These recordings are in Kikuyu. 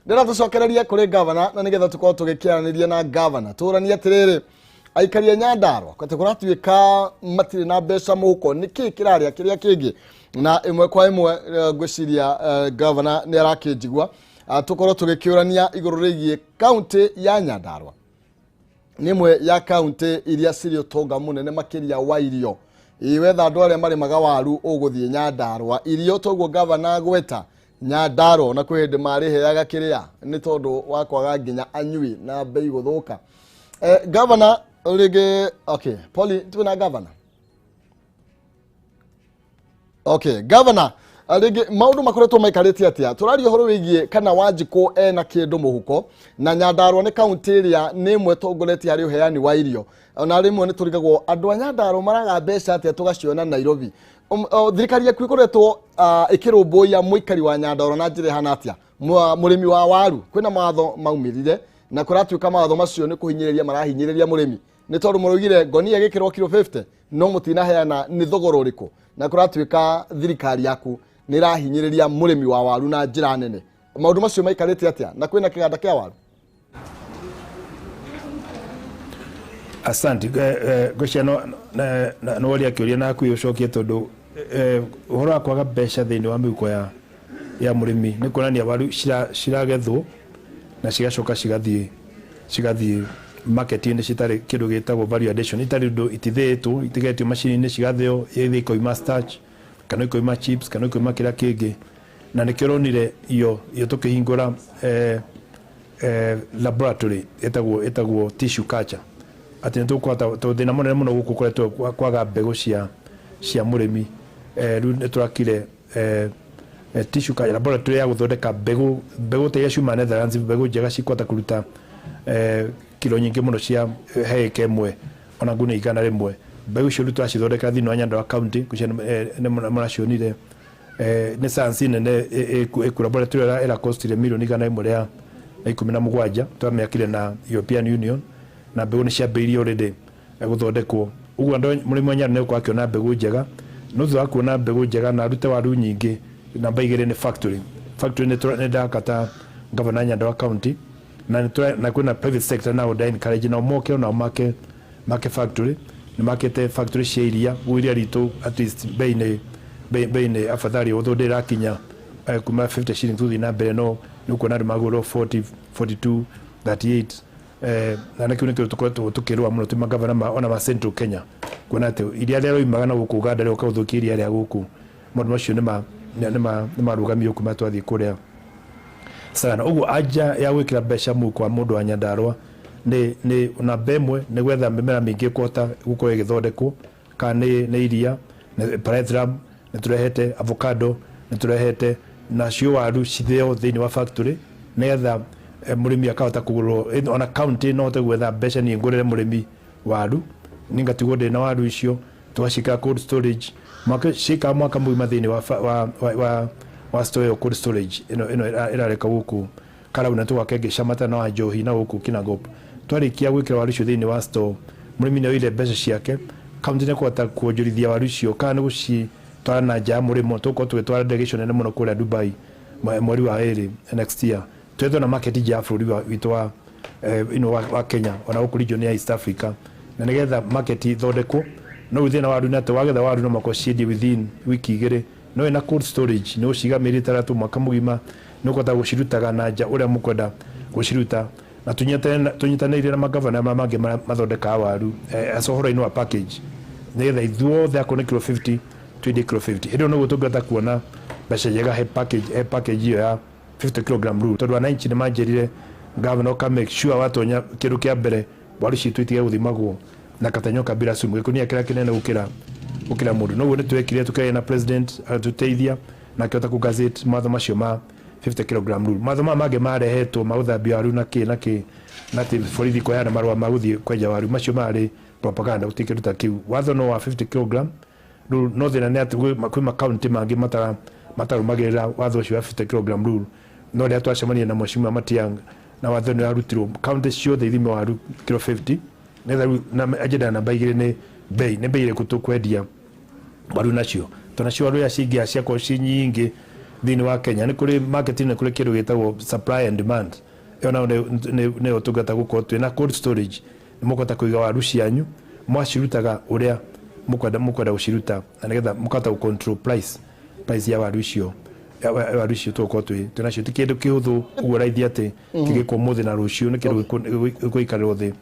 Ndĩrenda tũcokererie kũrĩ gavana na nĩgetha tũkorwo tũgĩkĩaranĩria na gavana, tũranie atĩrĩrĩ, aikari a Nyandarua atĩ kũratuĩka matirĩ na mbeca mũhuko, nĩkĩ kĩrarĩa kĩrĩa kĩngĩ? Na ĩmwe kwa ĩmwe ngwĩciria gavana nĩ arakĩnjigua. Tũkorwo tũgĩkĩũrania igũrũ rĩgiĩ kaunti ya Nyandarua. Nĩ ĩmwe ya kaunti iria cirĩ ũtonga mũnene makĩria wa irio. Ĩ wetha andũ arĩa marĩmaga waru ũgũthiĩ Nyandarua. Irio toguo gavana gweta Nyandarua, na kwĩ hĩndĩ marĩheaga kĩrĩa nĩ tondũ wa kwaga nginya anyui na bei gũthũka. Gavana rĩngĩ, okay, Poli, twĩna gavana. Okay, gavana, rĩngĩ maũndũ makoretwo maikarĩte atĩa? Tũraria ũhoro wĩgiĩ kana Wanjikũ ena kĩndũ mũhuko, na Nyandarua nĩ kaunti ĩrĩa nĩ ĩmwe tongoretie harĩ ũheani wa irio. Ona rĩmwe nĩ tũrigagwo andũ a Nyandarua maraga mbeca atĩa tũgaciona Nairobi. Thirikari yaku ĩkoretwo ĩkĩrũmbũiya mũikari wa Nyandarua na njĩra ĩhana atĩa? Mũrĩmi wa waru, kwĩna mawatho maumĩrire na kũratuĩka mawatho macio nĩ kũhinyĩrĩria marahinyĩrĩria mũrĩmi, nĩ tondũ mũraugire ngonia ĩgĩkĩrwo kiro 50 no mũtinaheana nĩ thogora ũrĩkũ, na kũratuĩka thirikari yaku nĩ ĩrahinyĩrĩria mũrĩmi wa waru na njĩra nene. Maũndũ macio maikarĩte atĩa na kwĩna kĩganda kĩa waru? Asante. Ngwĩciria no woria kĩũria naku ũcokie, tondũ ũhoro wa kwaga mbeca thĩinĩ wa mĩhuko ya mũrĩmi nĩ kuonania waru ciragethwo na cigacoka cigathiĩ market-inĩ citarĩ kĩndũ gĩtagwo value addition, itarĩ ũndũ, itithĩĩtwo, itigetio macini-inĩ cigathĩo, either ikoima starch kana ikoima chips kana ikoima kĩrĩa kĩngĩ. Na nĩkĩo ũronire iyo tũkĩhingũra laboratory ĩtagwo tissue culture, atĩ nĩ tũkũhota, tondũ thĩna mũnene mũno gũkũ ũkoretwo kwaga mbegũ cia mũrĩmi. Rĩu nĩ tũrakire tissue culture laboratory ya gũthondeka mbegũ ta iria ciumaga Netherlands, mbegũ njega cikũhota kũruta kilo nyingĩ mũno cia he ĩka ĩmwe, ona ngunia 100. Mbegũ icio rĩu tũracithondeka thĩinĩ wa Nyandarua County. Ngwĩciria nĩ mũracionire. Nĩ science nene ĩku laboratory ĩrĩa ĩrakostire mirioni 117. Twamĩakire na European Union na mbegũ nĩ ciambĩrĩirie already gũthondekwo. Ũguo andũ, mũrĩmi wa Nyandarua nĩ egũkorwo akĩona mbegũ njega. No thutha wa kuona mbegũ njega na arute waru nyingĩ, namba 2 nĩ factory. Factory nĩ ndakata gavana Nyandarua County na kwĩna private sector nao nda encourage nao moke onao make factory. Nĩ makĩte factory cia iria. Ũguo iria ritũ at least bei nĩ afadhali, although ndĩrakinya kuma 50 shillings gũthiĩ na mbere, no nĩ ũkuona andũ magũrwo 40, 42, 38. Na nĩkĩo tũkoretwo tũkĩrũa mũno twĩ magavana ona ma Central Kenya, kuona atĩ iria rĩrĩa roimaga na gũkũ Uganda rĩgoka gũthũkia iria rĩa gũkũ, maũndũ macio nĩ marũgamio kuma twathiĩ kũrĩa Sagana. Ũguo anja ya gwĩkĩra mbeca mũhuko wa mũndũ wa Nyandarua nĩ namba 1 nĩ gwetha mĩmera mĩingĩ ĩkũhota gũkorwo ĩgĩthondekwo, kana nĩ iria, nĩ pyrethrum nĩ tũrehete, avocado nĩ tũrehete, nacio waru cithĩo thĩinĩ wa factory nĩgetha mũrĩmi akahota kũgũrwo. Ona county no hote gwetha mbeca niĩ ngũrĩre mũrĩmi waru, niĩ ngatigwo ndĩ na waru icio, tũgaciĩkĩra cold storage mwaka, ciikara mwaka mũgima thĩinĩ wa store ĩyo, cold storage ĩno ĩrareka gũkũ Karauna, tũgaka ĩngĩ Shamata na wa Njohi na gũkũ Kinangop. Twarĩkia gwĩkĩra waru icio thĩinĩ wa store, mũrĩmi nĩ oire mbeca ciake, kaunti nĩ kũhota kuonjorithia waru icio kana nĩ gũcitwara na nja ya mũrĩmo. Tũgũkorwo tũgĩtwara delegation nene mũno kũrĩa Dubai mweri wa 2 next year, twethe na market nja ya bũrũri witũ wa wa Kenya, ona gũkũ region ya East Africa, na nĩgetha market ithondekwo. No rĩu thĩna wa waru nĩ atĩ wagetha waru no mũhaka ũciendie within wiki 2, no wĩna cold storage nĩ ũciga mĩeri 6, mwaka mũgima, nĩ ũkũhota gũcirutaga na nja ũrĩa mũkwenda gũciruta. Na tũnyitanĩire na magavana marĩa mangĩ mathondekaga waru aca ũhoro-inĩ wa package, nĩgetha ithuothe akorwo nĩ kilo 50 twendie kilo 50. Hĩndĩ ĩyo nĩguo tũngĩhota kuona mbeca njega he package ĩyo ya 50 kilogram rule, tondũ wananchi nĩ manjĩrire, "Governor, ũka make sure watonya kĩndũ kĩa mbere waru citũ itige gũthimagwo na katanyoka bila sumu, gĩkũnia kĩrĩa kĩnene gũkĩra mũndũ." Noguo nĩ twekire, tũkĩaria na president, agatũteithia na akĩhota kũ gazette mawatho macio ma 50 kilogram rule. Mawatho maya mangĩ marehetwo ma gũthambia waru na kĩ na kĩ, na atĩ borithi kũheana marũa ma gũthiĩ kwenja waru, macio marĩ propaganda, gũtirĩ kĩndũ ta kĩu. Watho no wa 50 kilogram rule. No thĩna nĩ atĩ kwĩ makaunti mangĩ matarũmagĩrĩra watho ũcio wa 50 kilogram rule. No rĩrĩa twacemania na Mheshimiwa Matiang'i na watho nĩ warutirwo, kaunti ciothe ithime waru kilo 50, nĩgetha rĩu na agenda ya namba 2 nĩ bei, nĩ bei ĩrĩkũ tũkwendia waru nacio, tondũ nacio waru iria cingĩha ciakorwo ci nyingĩ. Thĩinĩ wa Kenya nĩ kũrĩ market, nĩ kũrĩ kĩndũ gĩtagwo supply and demand. Ĩyo nayo nĩyo tũngĩhota gũkorwo twĩna cold storage, nĩ mũkũhota kũiga waru cianyu, mwacirutaga ũrĩa mũkwenda gũciruta, na nĩgetha mũkahota gũ control price ya waru icio, ya waru icio tũgũkorwo twĩ nacio. Ti kĩndũ kĩhũthũ ũguo raithi atĩ kĩgĩkwo ũmũthĩ na rũciũ, nĩ kĩndũ gĩkũikarĩrwo thĩ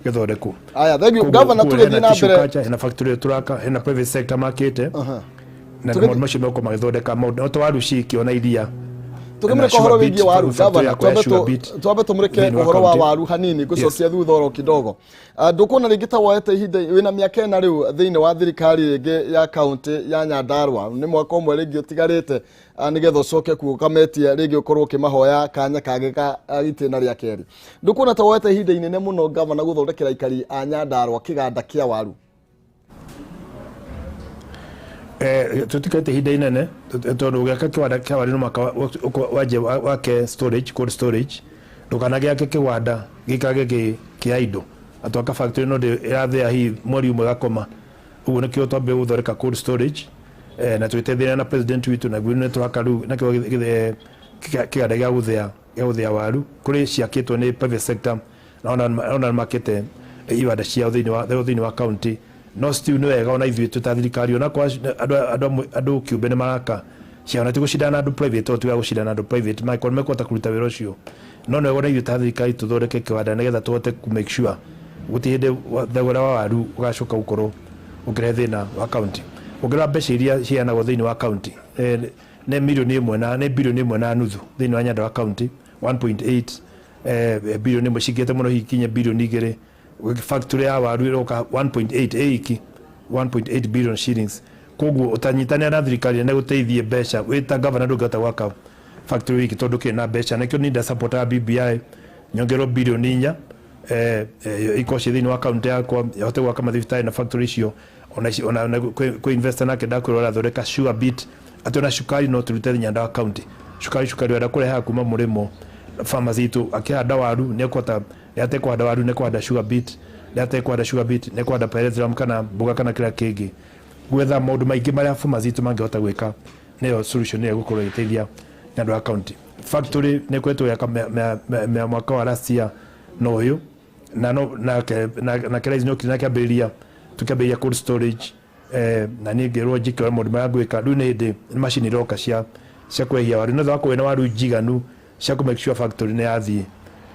gĩthondekwo. Aya, thank you, governor. Tũgĩthiĩ na mbere. Culture, hena factory tũraka, hena private sector makĩte, na maũndũ macio megũkorwo magĩthondeka maũndũ no to waru ciki, ona iria. Tũkĩmũrĩka ũhoro wĩgiĩ waru, gavana, twambe tũmũrĩke ũhoro wa waru hanini, ngũcokia thutha oro kidogo. Ndũkuona rĩngĩ ta woete ihinda wĩna mĩaka 4 rĩu thĩinĩ wa thirikari rĩngĩ ya kaunti ya Nyandarua, nĩ mwaka ũmwe rĩngĩ ũtigarĩte nĩgetha ũcoke kuo ũkametia rĩngĩ, ũkorwo ũkĩmahoya kanya kangĩ ka itĩna rĩa kerĩ. Ndũkuona ta woete ihinda inene mũno, gavana, gũthondekera aikari a Nyandarua kĩganda kĩa waru? Tũtikarĩte ihinda inene, tondũ ũgĩaka kĩwanda kĩa waru no mũhaka wanjie wake storage, cold storage. Ndũkanagĩake kĩwanda gĩikage kĩa indo atwaka factory no ĩrathĩa hihi mweri ũmwe gakoma. Ũguo nĩkĩo twambire gũthondeka cold storage, na twĩteithĩrĩria na president witũ, na nĩ tũraka rĩu nakĩo kĩganda gĩa gũthĩa waru. Kũrĩ ciakĩtwo nĩ private sector, na ona nĩ makĩte iwanda ciao thĩinĩ wa county, no still nĩ wega ona ithuĩ twĩ ta thirikari, ona kwa andũ kĩũmbe nĩ maraka ciao, na ti gũcindana na andũ private, tondũ tiga gũcindana na andũ private mangĩkorwo nĩ mekũhota kũruta wĩra ũcio, no nĩ wega ona ithuĩ ta thirikari tũthondeke kĩwanda nĩgetha tũhote ku make sure gũtirĩ hĩndĩ thogora wa waru ũgacoka gũkorwo ũkĩrehe thĩna wa county. Ũngĩrora mbeca iria ciheanagwo thĩinĩ wa county, nĩ mirioni 1 na nĩ bilioni 1.5 thĩinĩ wa Nyandarua County, 1.8 bilioni 1, cingĩte mũno hihi kinya bilioni 2. Factory ya waru ĩroka 1.8 ĩiki, 1.8 billion shillings. Koguo ũtanyitanĩra na thirikari nene gũteithie mbeca, wĩ ta governor ndũngĩhota gwaka factory wiki tondũ kĩrĩ na mbeca. Nĩkĩo niĩ ndasupportaga BBI nyongerwo bilioni 4, ikorwo ciĩ thĩinĩ wa kaunti yakwa, hote gwaka mathibitarĩ na factory icio. Ona kwĩ investor nake ndakwĩrwo arathondeka sugar beet, atĩ ona cukari no tũrute Nyandarua County. Cukari wenda kũrehaga kuma mũrĩmo. Farmers itũ akĩhanda waru nĩ ekũhota, nĩ atekũhanda waru nĩ kũhanda sugar beet, nĩ atekũhanda sugar beet nĩ kũhanda pyrethrum kana mboga kana kĩrĩa kĩngĩ. Gwetha maũndũ maingĩ marĩa farmers itũ mangĩhota gwĩka nĩyo solution ĩrĩa ĩgũkorwo ĩgĩteithia Nyandarua County. Factory nĩ ĩkoretwo yaka mwaka wa last year no ũyũ, na no nake nake rais nĩ okire na kĩambĩrĩria, tũkĩambĩrĩria cold storage, na niĩ ngĩrwo njĩke ũrĩa maũndũ marĩa ngwĩka. Rĩu nĩ hĩndĩ nĩ macini iroka cia kwehia waru, nĩ wakorwo na waru njiganu cia kũ make sure factory nĩ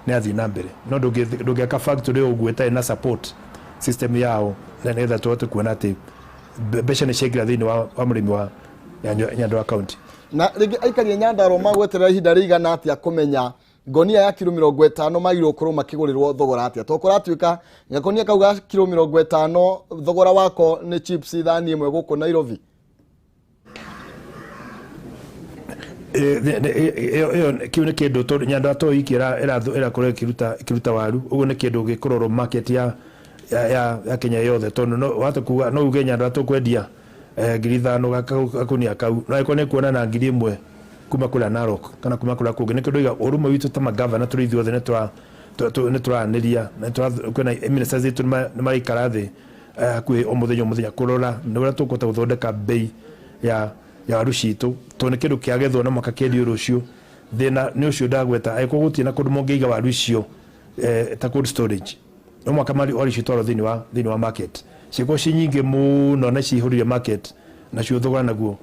yathiĩ na mbere. No ndũngĩaka factory ũguo ĩtarĩ na support system yao, na nĩgetha tũhote kuona atĩ mbeca nĩ ciaingĩra thĩinĩ wa mũrĩmi wa Nyandarua County. Na rĩngĩ aikari a Nyandarua magweterera ihinda rĩigana atĩa kũmenya ngonia ya kiro 50 magĩrĩirwo gũkorwo makĩgũrĩrwo thogora atĩa? To kũratuĩka gakonia kau ga kiro 50 thogora wako nĩ chips thani 1 gũkũ Nairobi? Ĩyo kĩu nĩ kĩndũ tondũ Nyandarua to iki ĩrakorwo ĩkĩruta waru. Ũguo nĩ kĩndũ gĩkũrorwo market ya Kenya yothe, tondũ no wahota kuga, no uge Nyandarua tũkwendia 5,000 gakunia kau, no angĩkorwo nĩ kuona na 1,000 kuma kũrĩa Narok kana kuma kũrĩa kũngĩ. Nĩkĩo ndoiga ũrũmwe witũ ta magavana tũrĩ ithuothe nĩ tũraranĩria, kwĩna ministers itũ nĩ maraikara thĩ hakuhĩ o mũthenya o mũthenya kũrora nĩ ũrĩa tũkũhota gũthondeka bei ya waru citũ, tondũ nĩ kĩndũ kĩagethwo na mũhaka kĩendio rũciũ. Thĩna nĩ ũcio ndagweta, angĩkorwo gũtirĩ na kũndũ mũngĩiga waru icio, ta cold storage, no mũhaka waru icio itwarwo thĩinĩ wa market, cikorwo ci nyingĩ mũno na cihũrire market, nacio thogora naguo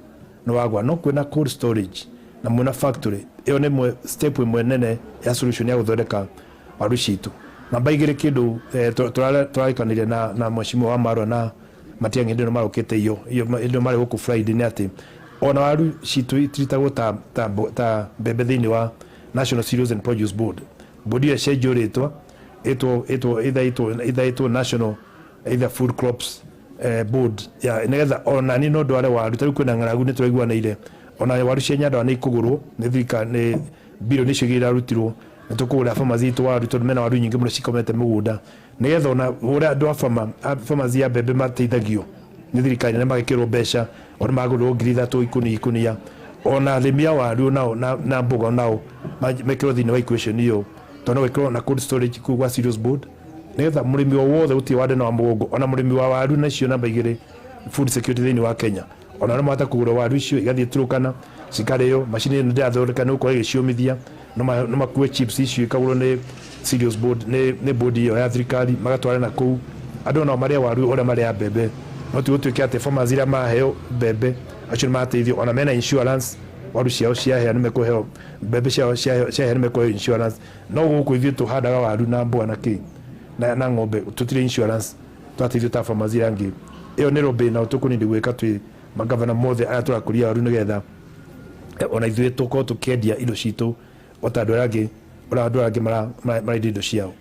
nĩ wagwa. No kwĩna cold storage na mwĩna factory, ĩyo nĩ ĩmwe step ĩmwe nene ya solution ya gũthondeka waru citũ. Namba 2, kĩndũ tũrarĩkanĩire na mheshimiwa wa Marwa na Matiang'i hĩndĩ ĩno marokĩte iyo hĩndĩ ĩno marĩ gũkũ Friday nĩ atĩ ona waru citũ itiritagwo ta mbembe thĩinĩ wa National Cereals and Produce Board. Board ĩyo ĩcenjio rĩtwa, ĩtwo either ĩtwo National either Food Crops Board, ya nĩgetha ona niĩ no ndware waru. Ta rĩu kwĩna ng'aragu, nĩ tũraiguanĩire ona waru cia Nyandarua nĩ ikũgũrwo nĩ thirikari, nĩ bilioni icio igĩrĩ irarutirwo, nĩ tũkũgũrĩra farmers itũ waru, tondũ mena waru nyingĩ mũno cikomete mũgũnda, nĩgetha ona ũrĩa andũ a farmers ya mbembe mateithagio nĩ thirikari nĩ magĩkĩrwo mbeca, ona magũrĩrwo 3,000 ikũnia, ona arĩmi a waru nao na mboga nao mekĩrwo thĩinĩ wa equation ĩyo, tondũ no ĩkorwo na cold storage kũu gwa Cereals Board, nĩgetha mũrĩmi o wothe gũtirĩ wa ndena wa mũgongo, ona mũrĩmi wa waru. Nacio namba 2, food security thĩinĩ wa Kenya. Ona no mahota kũgũra waru icio igathiĩ Turkana cikarĩo. Macini ĩno ndĩrathondeka nĩ gũkorwo ĩgĩciũmithia, no makue chips icio ikagũrwo nĩ cereals board, nĩ board ĩyo ya thirikari, magatwara na kũu andũ nao marĩe waru ũrĩa marĩa mbembe. No ti gũtuĩke atĩ farmers iria maraheo mbembe acio nĩ marateithio, ona mena insurance, waru ciao ciahĩa nĩ mekũheo, mbembe ciao ciahĩa nĩ mekũheo insurance. No gũkũ ithuĩ tũhandaga waru na mboga na kĩ na ng'ombe, tũtirĩ insurance twateithio ta farmers iria angĩ. Ĩyo nĩ lobby na tũkũnindi gwĩka twĩ magavana mothe arĩa tũrakũria waru, nĩgetha ona ithuĩ tũkorwo tũkĩendia indo citũ o ta andũ arĩa angĩ, ũrĩa andũ arĩa angĩ marendia indo ciao.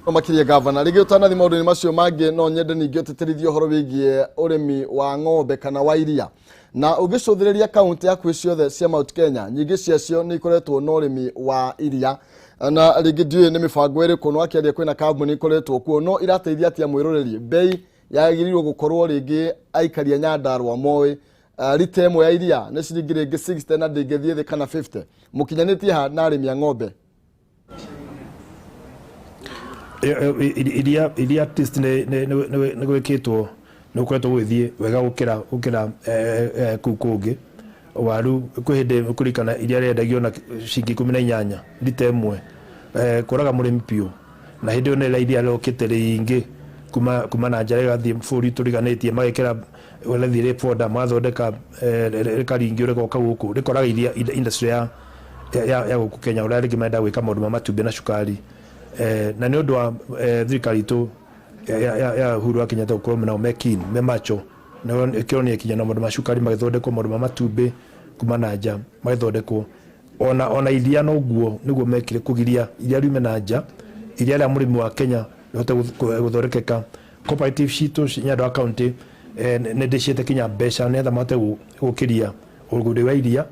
No makiria, gavana, rĩngĩ ũtanathi maũndũ-inĩ macio mangĩ, no nyende ningĩ ũtĩtĩrithie ũhoro wĩgiĩ ũrĩmi wa ng'ombe kana wa iria. Na ũngĩcũthĩrĩria kaunti hakuhĩ ciothe cia Mount Kenya, nyingĩ ciacio nĩ ikoretwo na ũrĩmi wa iria. Na rĩngĩ ndiũĩ nĩ mĩbango ĩrĩkũ, no akĩaria kwĩna kambuni ikoretwo kuo, no irateithia atĩa mwĩroreri? Bei yagĩrĩirwo gũkorwo rĩngĩ aikari a Nyandarua moĩ rita ĩmwe ya iria nĩ ciringi rĩngĩ 60 na ndĩngĩthiĩ thĩ kana 50. Mũkinyanĩtie ha na arĩmi a ng'ombe? Iria at least nĩ gwĩkĩtwo, nĩ gũkoretwo gũgĩthiĩ wega gũkĩra kũu kũngĩ. Waru kwĩ hĩndĩ kũririkana iria rĩendagio na ciringi 18 rita ĩmwe, kũraga mũrĩmi biũ. Na hĩndĩ ĩyo nĩ rĩrĩa iria rĩokĩte rĩingĩ kuma na nja rĩgathiĩ bũrũri tũriganĩtie, magekĩra rĩrathiĩ rĩ border, magathondeka rĩkaringio rĩgoka gũkũ, rĩkoraga iria industry ya gũkũ Kenya, ũrĩa rĩngĩ marenda gwĩka maũndũ ma matumbĩ na cukari. Na nĩ ũndũ wa thirikari itũ ya Uhuru wa Kenyatta gũkorwo nao me keen, me macho, kĩronio kinya na maũndũ ma cukari magĩthondekwo, maũndũ ma matumbĩ kuma na nja magĩthondekwo, ona iria noguo nĩguo mekire kũgiria iria riume na nja, iria rĩa mũrĩmi wa Kenya rĩhote gũthondekeka. Cooperative citũ Nyandarua County nĩ ndĩciĩte kinya mbeca nĩgetha mahote gũkĩria ũgũri wa iria.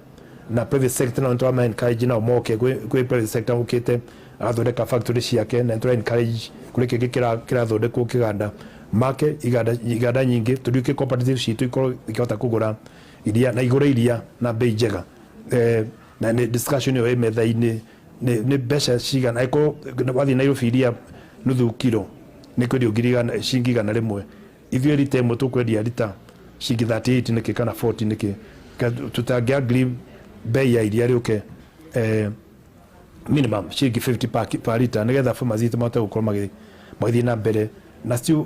Na private sector nao nĩtũrama encourage nao moke. Kwĩ private sector ũkĩte agathondeka factory ciake, na nĩtũra encourage kũrĩ kĩngĩ kĩrathondekwo kĩganda make iganda nyingĩ tũriũkie cooperative citũ ikorwo ikĩhota kũgũra iria na igũre iria na bei njega. Na nĩ discussion ĩyo ĩ metha-inĩ, nĩ mbeca cigana. Angĩkorwo wathiĩ Nairobi iria nuthu kiro nĩ kwendio 100,000, ciringi 100, ithuĩ rita ĩmwe tũkwendia rita ciringi 38 nĩkĩ kana 40 nĩkĩ? Tũtangĩ agree bei ya iria rĩũke minimum ciringi 50 per liter, nĩgetha farmers itũ mahote gũkorwo magĩthiĩ na mbere. Na still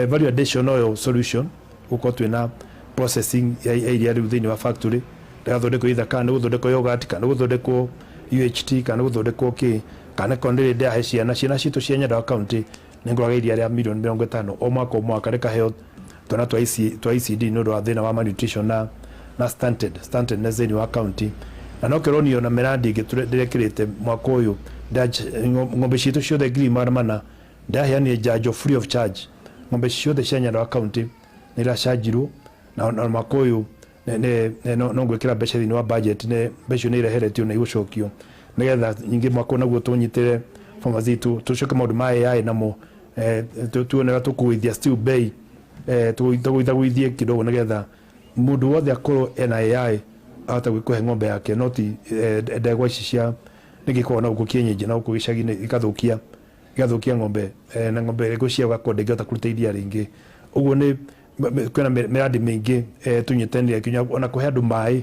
value addition noyo solution, gũkorwo twĩna processing ya iria rĩu thĩinĩ wa factory, rĩgathondekwo either kana nĩ gũthondekwo yogurt, kana nĩ gũthondekwo UHT, kana nĩ gũthondekwo kĩ, kana korwo nĩ ndĩrahe ciana citũ cia Nyandarua County. Nĩ ngũraga iria rĩa mirioni 50 o mwaka o mwaka, rĩkaheo twana twa ECD nĩ ũndũ wa thĩna wa malnutrition na stuntedness thĩinĩ wa county. Na no kĩronio na mĩrandi ĩngĩ ndĩrekĩrĩte mwaka ũyũ, ng'ombe citũ ciothe 400,000 ndaheanire njanjo free of charge. Ng'ombe ciothe cia Nyandarua County nĩ iracanjirwo. Na mwaka ũyũ no ngwĩkĩra mbeca thĩinĩ wa budget, nĩ mbeca icio nĩ ireheretio na igũcokio, nĩgetha nyingĩ mwaka ũyũ naguo tũnyitĩre farmers itũ, tũcoke maũndũ ma AI namo, tuone ũrĩa tũkũgũithia still bei, tũgũithagũithie kidogo, nĩgetha mũndũ wothe akorwo ena AI ahote kũhe ng'ombe yake, no ti ndegwa ici cia nĩngĩkoragwo na gũkũ kienyeji na gũkũ gĩcagi-inĩ igathũkia ng'ombe, na ng'ombe ĩrĩkũ cia ũgakorwo ndĩngĩhota kũruta iria rĩngĩ. Ũguo nĩ kwĩna mĩrandi mĩingĩ tũnyitanĩire, kinya ona kũhe andũ maĩ.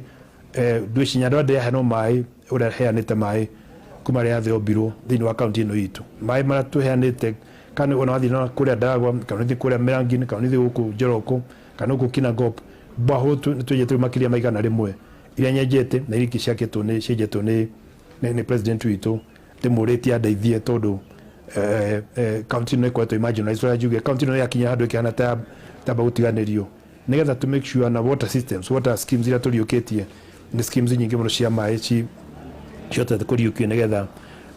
Ndwĩci Nyandarua ndĩraheanwo maĩ ũrĩa heanĩte maĩ kuma rĩrĩa thĩ yombirwo thĩinĩ wa kaunti ĩno itũ. Maĩ marĩa tũheanĩte, kana ona wathiĩ na kũrĩa Ndaragwa, kana ũthiĩ kũrĩa Mĩrangi-inĩ, kana ũthiĩ gũkũ Njoroko, kana gũkũ Kinangop, borehole nĩ twenjete rĩu makĩria ma 100 iria nyenjete, na iria ingĩ ciakĩtwo nĩ cienjetwo nĩ president witũ. Ndĩmũrĩtie andeithie, tondũ kaunti ĩno ĩkoretwo marginalized. Ũrĩa njuge, kaunti ĩno yakinya handũ ĩkĩhana ta tamba gũtiganĩrio, nĩgetha to make sure na water systems, water schemes iria tũriũkĩtie, nĩ schemes nyingĩ mũno cia maĩ ci ciotete kũriũkio, nĩgetha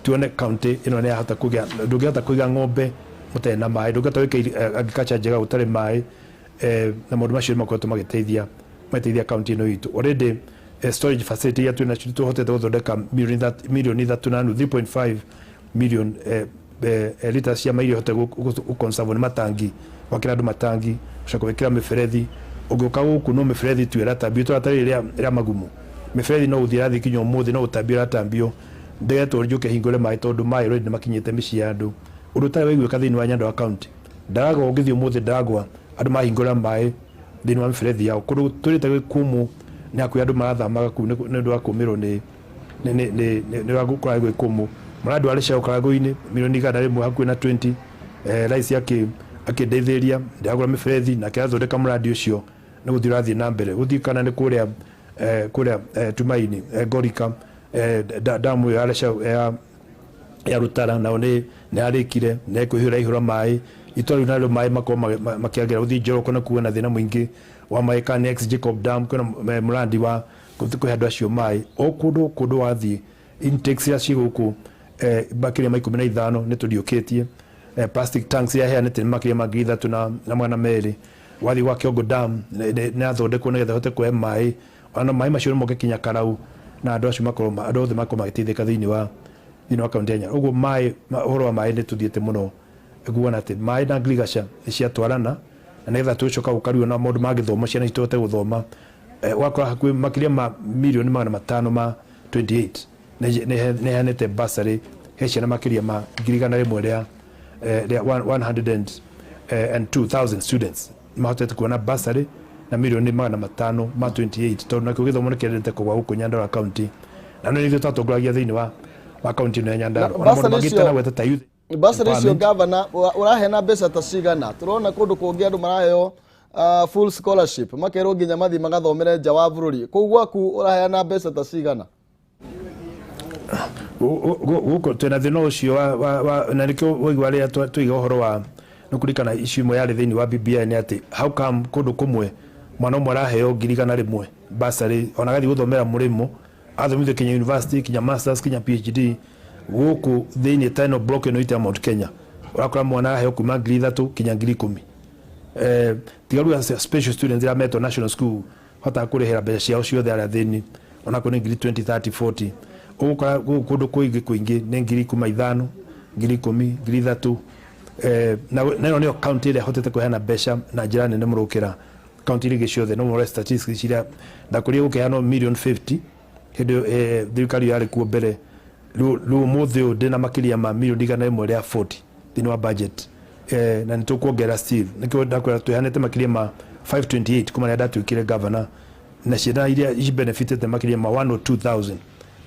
tuone kaunti ĩno nĩ yahota kũgĩa. Ndũngĩhota kũiga ng'ombe mũtarĩ na maĩ, ndũngĩhota gwĩka agriculture njega gũtarĩ maĩ. Na maũndũ macio nĩ makoretwo magĩteithia kaunti ĩno itũ. Already storage facility iria twĩ nacio, tũhotete gũthondeka 3.5 million, 3.5 million liters cia maĩ ihote gũconserve nĩ matangi, gwakĩra andũ matangi, gũcoka gwĩkĩra mĩberethi. Ũngĩũka gũkũ no mĩberethi tu ĩratambio, tũrata rĩrĩ rĩa magumu, mĩberethi no gũthiĩ ĩrathiĩ kinya ũmũthĩ, no gũtambio ĩratambio. Ndĩretwo njũke hingũre maĩ, tondũ maĩ already nĩ makinyĩte mĩciĩ ya andũ, ũndũ ũtarĩ waiguĩka thĩinĩ wa Nyandarua County. Ndaragwa, ũngĩthiĩ ũmũthĩ Ndaragwa, andũ mahingũra maĩ. Thĩinĩ wa mĩberethi yao kũndũ tũrĩte gwĩ kũmũ, nĩ hakuhĩ andũ marathamaga kũu nĩ ũndũ wa kũmĩrwo nĩ wa gũkorwo gwĩ kũmũ. Mũrandi wa Rĩcaũ Karagũ-inĩ, mirioni 100 hakuhĩ na 20, rais akĩndeithĩrĩria, ndĩragũra mĩberethi nake athondeka mũrandi ũcio, nĩ gũthiĩ ũrathiĩ na mbere. Gũthiĩ kana nĩ kũrĩa Tumaini, Ngorika, damu ĩyo ya Rĩcaũ ya Rũtara nao nĩ yarĩkire, nĩ ĩkũihũra ihũra maĩ itũra rĩu, narĩo maĩ makorwo makĩagĩra. Gũthiĩ Njoroko na kuo na thĩna mũingĩ wa maĩ, kana nĩ ex Jacob Dam, kwĩna mũrandi wa kũhe andũ acio maĩ o kũndũ kũndũ wathiĩ. Intakes iria ciĩ gũkũ, makĩria ma 15 nĩ tũriũkĩtie. Plastic tanks iria heanĩte nĩ makĩria ma 3200. Wathiĩ gwa Kĩongo Dam, nĩ yathondekwo nĩgetha ĩhote kũhe maĩ, ona maĩ macio nĩ moke kinya Karau, na andũ acio makorwo andũ othe makorwo magĩteithĩka thĩinĩ wa kaunti ya Nyandarua. Ũguo maĩ, ũhoro wa maĩ nĩ tũthiĩte mũno kuona atĩ maĩ na ngirigaca nĩ ciatwarana, na nĩgetha tũcoka gũkario na maũndũ ma gĩthomo, ciana citũ ihote gũthoma. Ũgakora hakuhĩ makĩria ma mirioni 528 nĩ heanĩte bursary he ciana makĩria ma 100,000 rĩa 102,000 students mahotete kuona bursary na mirioni 528, tondũ nakĩo gĩthomo nĩ kĩendete kũgwa gũkũ Nyandarua County, na nĩ ithuĩ twatongoragia thĩinĩ wa kaunti ĩno ya Nyandarua. Ona maũndũ mangĩ itanagweta ta youth Bursary icio, gavana, ũraheana mbeca ta cigana? Tũrona kũndũ kũngĩ andũ maraheo full scholarship, makerwo nginya mathiĩ magathomere nja wa bũrũri. Kũu gwaku ũraheana mbeca ta cigana? Gũkũ twĩna thĩna ũcio na nĩkĩo waigua rĩrĩa tũiga ũhoro wa nĩ kũririkana issue ĩmwe yarĩ thĩinĩ wa BBI, nĩ atĩ how come kũndũ kũmwe mwana ũmwe araheo 100,000 bursary, ona agathiĩ gũthomera mũrĩmo, athomithio kinya university, kinya masters, kinya PhD? Gũkũ thĩinĩ ta ĩno block ĩno itũ ya Mount Kenya, ũrakora mwana araheo kuma 3000 kinya 10,000. Tiga rĩu special students iria metwo national school, hotaga kũrĩhĩra mbeca ciao ciothe arĩa thĩni, onakorwo nĩ ngiri 20, 30, 40. Ũgũkora gũkũ kũndũ kũingĩ kũingĩ nĩ ngiri kuma 5, 10,000, 3000. Na ĩno nĩyo kaunti ĩrĩa ĩhotete kũheana mbeca na njĩra nene mũno gũkĩra kaunti iria ingĩ ciothe. No mũrore statistics iria ndakũria gũkĩheanwo million 50 hĩndĩ thirikari ĩyo yarĩ kuo mbere. Rĩu ũmũthĩ ũyũ ndĩna makĩria ma mirioni 140 thĩinĩ wa budget, na nĩ tũkuongerera still. Nĩkĩo ndakwĩra twĩhanĩte makĩria ma 528 kuma rĩrĩa ndatuĩkire governor, na ciana iria cibenefitĩte makĩria ma 102,000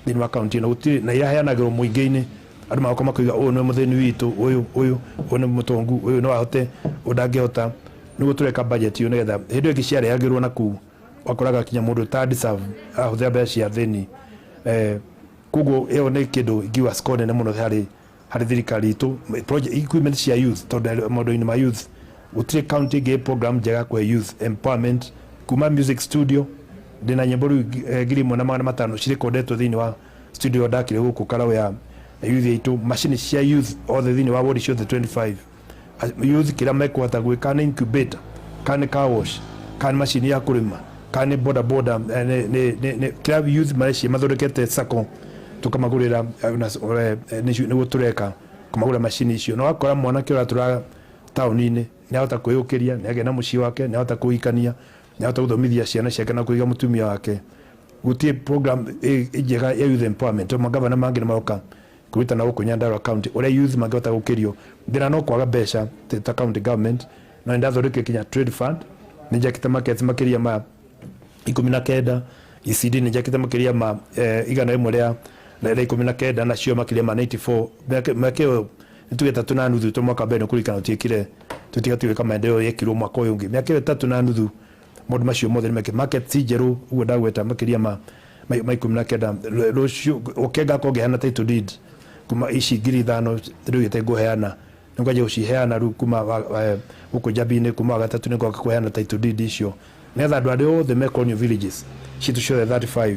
thĩinĩ wa kaunti ĩno. Gũtirĩ na iraheanagĩrwo mũingĩ-inĩ, andũ magoka makoiga ũyũ nĩ mũthĩni witũ, ũyũ nĩ mũtongu, ũyũ no ahote, ũyũ ndangĩhota. Nĩguo tũreka budget ĩyo, nĩgetha hĩndĩ ĩyo ĩngĩ ciarehagĩrwo na kũu wakoraga kinya mũndũ ta deserve arahũthĩra mbeca cia thĩni. Koguo ĩyo nĩ kĩndũ ingiuga score nene mũno harĩ thirikari itũ, project equipment cia youth, tondũ maũndũ-inĩ ma youth gũtirĩ county ĩngĩ program njega kũhe youth empowerment. Kuma music studio, ndĩna nyĩmbo rĩu 1500 cirekondetwo thĩinĩ wa studio ndakire gũkũ Karau ya youth itũ, macini cia youth othe thĩinĩ wa ward ciothe 25. Youth kĩrĩa mekũhota gwĩka, nĩ incubator, kana nĩ car wash, kana nĩ macini ya kũrĩma, kana nĩ boda boda, nĩ kĩrĩa youth mareciria mathondekete sacco, tũkamagũrĩra, nĩguo tũreka kũmagũrĩra macini icio. Na wakora mwanake ũratũra taũni-inĩ nĩ ahota kwĩyũkĩria, nĩ agĩa na mũciĩ wake, nĩ ahota kũhikania, nĩ ahota gũthomithia ciana ciake na kũiga mũtumia wake. Gũtirĩ program njega ya youth empowerment, tondũ magavana mangĩ nĩ maroka kwĩruta na gũkũ Nyandarua County ũrĩa youth mangĩhota gũkĩrio. Thĩna no kwaga mbeca ta county government, no nĩ ndathondekire kinya trade fund, nĩ njakĩte markets makĩria ma 19, ECD nĩ njakĩte makĩria ma 119, nacio makĩria ma 94. Mĩaka ĩyo nĩ tuge 3.5 to mwaka mbere nĩ kũririkana tũtiĩkire, tũtiga tũgĩka maendeleo yekirwo mwaka ũyũ ũngĩ. Mĩaka ĩyo 3.5, maũndũ macio mothe nĩ meke. Market ci njerũ ũguo ndagweta makĩria ma 19. Rũciũ ũke ngakorwo ngĩheana title deed kuma ici 5000 rĩu gĩte ngũheana, nĩ ngwanjia gũciheana rĩu kuma gũkũ Njambi-inĩ. Kuma Wagatatu nĩ ngoka kũheana title deed icio, nĩgetha andũ arĩa othe me colonial villages citũ ciothe 35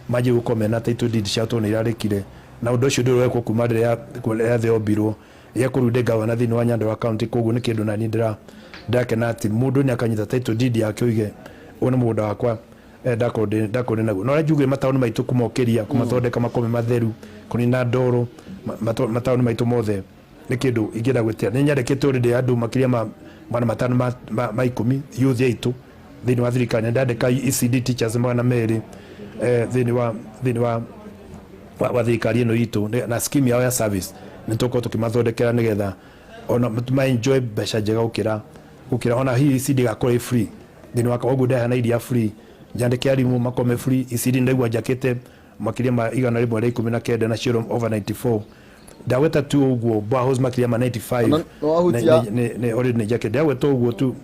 manjie gũkorwo mena title deed ciao, tondũ nĩ irarĩkire. Na ũndũ ũcio ndũrĩ wekwo kuma rĩrĩa thĩ yombirwo yekwo. Rĩu ndĩ gavana thĩinĩ wa Nyandarua County, koguo nĩ kĩndũ nani ndĩrakena atĩ mũndũ nĩ akanyita title deed yake, oige ũyũ nĩ mũgũnda wakwa, ndakorwo ndĩ naguo. Na ũrĩa njugire, mataũni maitũ kũmokĩria, kũmathondeka makorwo me matheru, kũnina ndoro mataũni maitũ mothe nĩ kĩndũ ingĩenda gwĩtia. Nĩ nyandĩkĩte already andũ makĩria ma 510 youth aitũ thĩinĩ wa thirikari. Nĩ ndandĩka ECD teachers 200 thĩinĩ wa thirikari ĩno itũ, na scheme yao ya service nĩ tũkorwo tũkĩmathondekera, nĩgetha ona ma enjoy mbeca njega gũkĩra ona hihi ECD igakorwo ĩ free. Thĩinĩ wa koguo ndahana iria free, njandĩke arimũ makome free. ECD ndaigua njakĩte makĩria ma 119 na cioro over 94. Ndagweta tu ũguo boreholes makĩria ma 95. Ona nĩwahutia- Nĩ already nĩ njakĩte, ndagweta ũguo tu.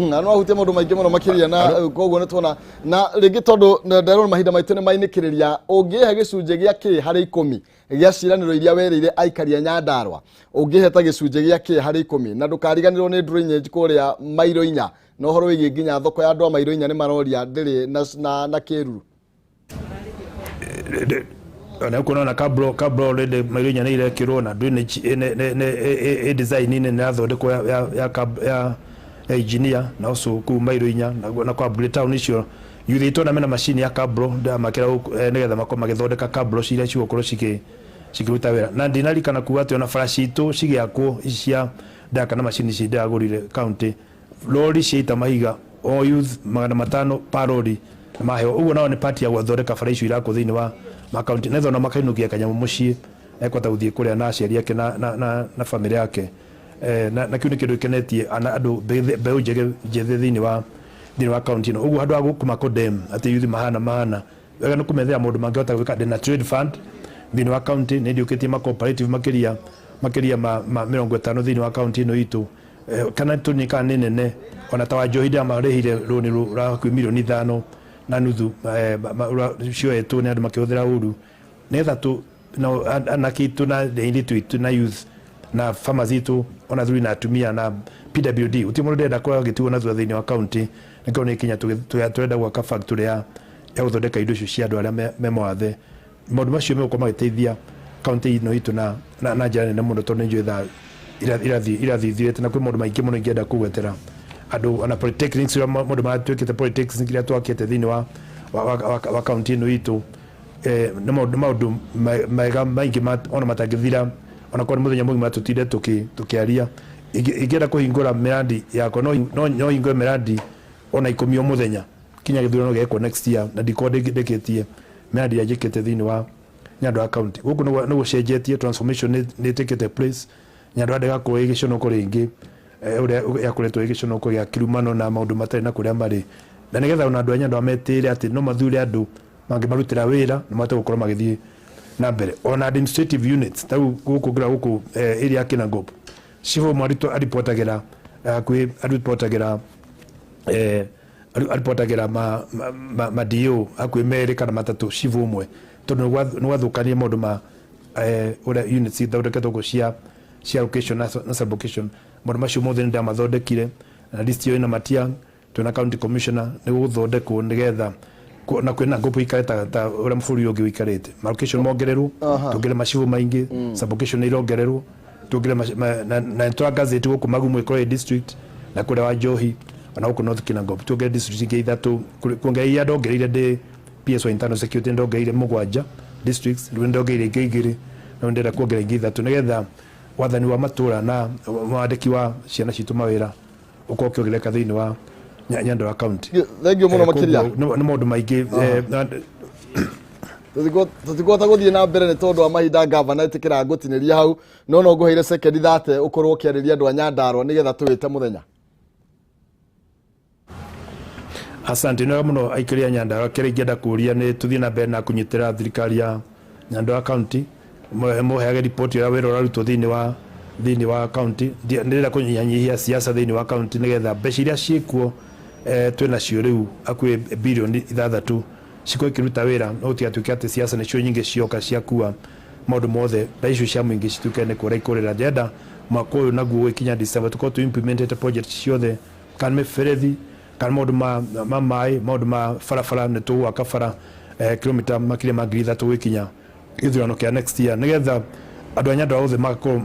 Na no ahutie maũndũ maingĩ mũno makĩria na koguo nĩ tuona na rĩngĩ tondũ nderwo mahinda maitũ nĩ mainĩkĩrĩria. Ũngĩhe gĩcunjĩ gĩa kĩ harĩ 10 gĩa ciĩranĩro iria werĩire aikari a Nyandarua, ũngĩhe ta gĩcunjĩ gĩa kĩ harĩ 10? Na ndũkariganĩrwo nĩ drainage kũrĩa mairo 4, na ũhoro wĩgiĩ nginya thoko ya andũ a mairo 4 nĩ maroria ndĩrĩ na kĩruru. Na kuona na kabro already mairo 4 nĩ irekĩrwo na drainage ĩ design-inĩ nĩ yathondekwo ya engineer na also kũu mairo 4 na kwa upgrade town icio youth itũ na mena macini ya cabro ndamakĩra nĩgetha makorwo magĩthondeka cabro iria cigũkorwo cikĩruta wĩra. Na ndinarikana kuga atĩ ona bara citũ cigĩakwo ici cia ndaka na macini ici ndĩragũrire county, lori ciaita mahiga o youth 500 pa lori maheo. Ũguo nao nĩ part ya gũthondeka bara icio irakwo thĩinĩ wa makaunti, nĩgetha ona makainũkia kanyamũ mũciĩ ekũhota gũthiĩ kũrĩa na aciari ake na famĩlĩ yake. Na kĩu nĩ kĩndũ gĩkenetie andũ mbeũ njĩthĩ thĩinĩ wa kaunti ĩno. Ũguo handũ ha gũkũma condemn atĩ youth mahana wega nĩ kũmethera maũndũ mangĩhota gwĩka. Ndĩna trade fund thĩinĩ wa county, nĩ ndiũkĩtie ma cooperative makĩria ma 50 thĩinĩ wa county ĩno itũ. Kana tũnini kana nĩ nene, ona ta Wanjohi ndĩramarĩhire rũni rwa hakuhĩ mirioni 5.5 cioetwo nĩ andũ makĩhũthĩra ũru, nĩgetha tu no anake itũ na airĩtu itũ na youth na farmers itũ, ona athuri na atumia na PWD, gũtirĩ mũndũ ndĩrenda korwo agĩtigwo na thutha thĩinĩ wa county. Nĩkĩo nĩ kinya tũrenda gwaka factory ya gũthondeka indo icio cia andũ arĩa me mawathe. Maũndũ macio megũkorwo magĩteithia county ĩno itũ na njĩra nene mũno, tondũ nĩ njũĩ thaa irathiĩ ithirĩte na kwĩ maũndũ maingĩ mũno ingĩenda kũgwetera andũ, ona polytechnics ũrĩa maũndũ maratuĩkĩte, polytechnics iria twakĩte thĩinĩ wa county ĩno itũ. Nĩ maũndũ mega maingĩ ona matangĩthira, ona korwo nĩ mũthenya mũgima tũtinde tũkĩaria. Ingĩenda kũhingũra mĩrandi yakwa, no hingũre mĩrandi ona 10 o mũthenya kinya gĩthurano gĩekwo next year, na ndikorwo ndĩkĩtie mĩrandi ĩrĩa njĩkĩte thĩinĩ wa Nyandarua County. Gũkũ nĩ gũcenjetie, transformation nĩ ĩtĩkĩte place. Nyandarua ndĩgakorwo ĩ gĩconoko rĩngĩ, ũrĩa yakoretwo ĩ gĩconoko gĩa kĩrumano na maũndũ matarĩ na kũrĩa marĩ, na nĩgetha ona andũ a Nyandarua metĩĩre atĩ no mathure andũ mangĩmarutĩra wĩra na mahote gũkorwo magĩthiĩ na mbere. Ona administrative units ta rĩu gũkũ ngĩra gũkũ area ya Kinangop, cibũ ũmwe aripotagĩra hakuhĩ aripotagĩra ma DO hakuhĩ merĩ kana matatũ cibũ ũmwe, tondũ nĩ gwathũkania maũndũ ma ũrĩa units ithondeketwo gũkũ cia location na sublocation. Maũndũ macio mothe nĩ ndamathondekire na list ĩyo ĩna Matiang'i, twĩna county commissioner, nĩ gũgũthondekwo nĩgetha na kwĩna ngũpũ ikare ta ũrĩa bũrũri ũngĩ ũikarĩte. Malocation mongererwo, tuongerere macibũ maingĩ, sublocation nĩ irongererwo, tuongerere na nĩtũra gazette gũkũ Magumu ĩkorwo ĩ district, na kũrĩa wa Njohi, ona gũkũ North Kinangop tuongerere district ingĩ ithatũ. Kuongerera iria ndongereire ndĩ PS wa internal security, ndongereire mũgwanja districts, rĩu ndongereire ingĩ igĩrĩ, no ndĩrenda kuongerera ingĩ ithatũ nĩgetha wathani wa matũra na wandĩki wa ciana citũ mawĩra ũkorwo ũkĩongerereka thĩinĩ wa Nyandarua County. Thank you mũno makĩria. Koguo nĩ maũndũ maingĩ Tũtikũhota gũthiĩ na mbere nĩ tondũ wa mahinda. Gavana, ĩtĩkĩra ngũtinĩria hau, no ngũheire sekendi 30 ũkorwo ũkĩarĩria andũ a Nyandarua nĩgetha tũwĩte mũthenya. Asante nĩ wega mũno. Aikari a Nyandarua, kĩrĩa ingĩenda kũria nĩ tũthiĩ na mbere na kũnyitĩra thirikari ya Nyandarua County, mũheage riboti ũrĩa wĩra ũrarutwo thĩinĩ wa county. Ndĩrenda kũnyihanyihia siasa thĩinĩ wa county nĩgetha mbeca iria ciĩkuo, twĩ nacio rĩu hakuhĩ birioni 6, cikorwo ikĩruta wĩra, no gũtigatuĩke atĩ siasa nĩcio nyingĩ cioka ciakua maũndũ mothe, mbeca icio cia mũingĩ cituĩke nĩ kũra ikũrĩra. Ndĩrenda mwaka ũyũ naguo ũgĩkinya December tũkorwo tũ implementete project ciothe, kana mĩberethi, kana maũndũ ma maĩ, maũndũ ma barabara. Nĩ tũgwaka bara kilomita makĩria ma 3,000 gũgĩkinya gĩthurano kĩa next year, nĩgetha andũ a Nyandarua othe magakorwo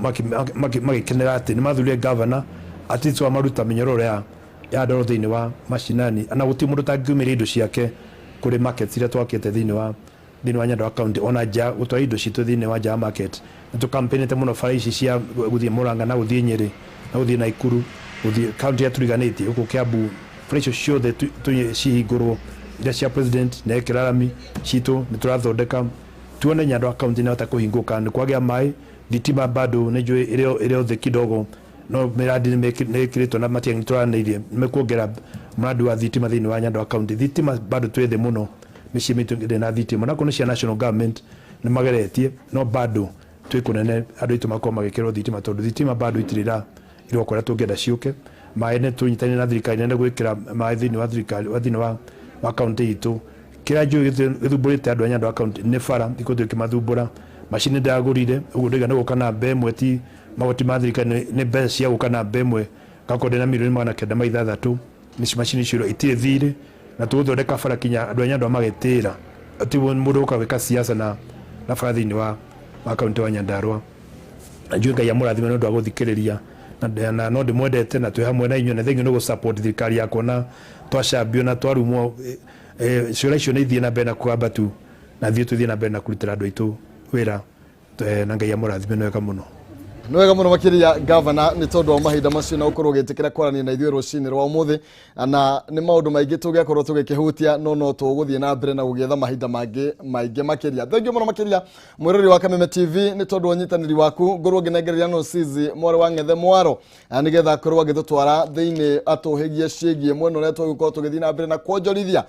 magĩkenera atĩ nĩ mathurire governor at least wa maruta mĩnyororo ya ndoro thĩinĩ wa mashinani, na gũtirĩ mũndũ ũtangĩumĩria indo ciake kũrĩ markets iria twakĩte thĩinĩ wa Nyandarua County, ona nja gũtwara indo citũ thĩinĩ wa nja ya market. Nĩ tũkampenete mũno bara ici cia gũthiĩ Murang'a na gũthiĩ Nyĩrĩ na gũthiĩ Naikuru, gũthiĩ county iria tũriganĩtie gũkũ Kiambu, bara icio ciothe cihingũrwo iria cia president na ekĩra rami citũ. Nĩ tũrathondeka tuone Nyandarua County nĩ hota kũhingũka, nĩ kwagĩa maĩ, thitima bado nĩ njũĩ ĩrĩ o thĩ kidogo. No mĩrandi nĩ ĩkĩrĩtwo na Matiang'i tũranĩirie nĩ mekuongerera mũrandi wa thitima thĩinĩ wa Nyandarua County. Thitima bado twĩ thĩ mũno, mĩciĩ mĩitũ ĩrĩ na thitima, na nĩ cia national government nĩ mageretie, no bado twĩ kũnene andũ aitũ makorwo magĩkĩrwo thitima, tondũ thitima bado itirĩ ira iroka ũrĩa tũngĩenda ciũke. Maĩ nĩ tũnyitanĩire na thirikari nene gwĩkĩra maĩ thĩinĩ wa thirikari wa thĩinĩ wa kaunti itũ. Kĩrĩa njũĩ gĩthumbũrĩte andũ a Nyandarua County nĩ bara, thikũ tũkĩmathumbũra. Macini ndagũrire ũguo ndaiga nĩ gũka namba ĩmwe, ti magoti ma thirikari, nĩ mbeca cia gũka namba ĩmwe, ngakorwo ndĩna 906,000,000. Nĩ macini icio itirĩ thirĩ, na tũgũthondeka bara kinya andũ a Nyandarua magetĩĩra ti mũndũ ũka gwĩka siasa na bara thĩinĩ wa kaunti wa Nyandarua. Na njũĩ Ngai amũrathime nĩ ũndũ wa gũthikĩrĩria, na no ndĩmwendete na twĩ hamwe na inyuĩ, na thengiũ nĩ gũ-support thirikari yakwa, na twacambio na twarumwo, ciũra icio nĩ ithiĩ na mbere na kũgamba tu, na thiĩ tũthiĩ na mbere na kũrutĩra andũ aitũ wĩra, na Ngai amũrathime. Nĩ wega mũno. Nĩ wega mũno makĩria, gavana, nĩ tondũ wa mahinda macio na ũkorwo ũgĩtĩkĩra kwaranĩria na ithuĩ rũcinĩ rwa ũmũthĩ. Na nĩ maũndũ maingĩ tũngĩakorwo tũgĩkĩhutia, no tũgũthiĩ na mbere na gũgĩetha mahinda mangĩ maingĩ makĩria. Thengiũ mũno makĩria, mwĩrori wa Kameme TV, nĩ tondũ wa ũnyitanĩri waku. Ngorwo ngĩnengereria no cizi mwarĩ wa ng'ethe mwaro, na nĩgetha akorwo agĩtũtwara thĩinĩ atũhĩgie ciĩgiĩ mwena ũrĩa tũgũkorwo tũgĩthiĩ na mbere na kuonjorithia.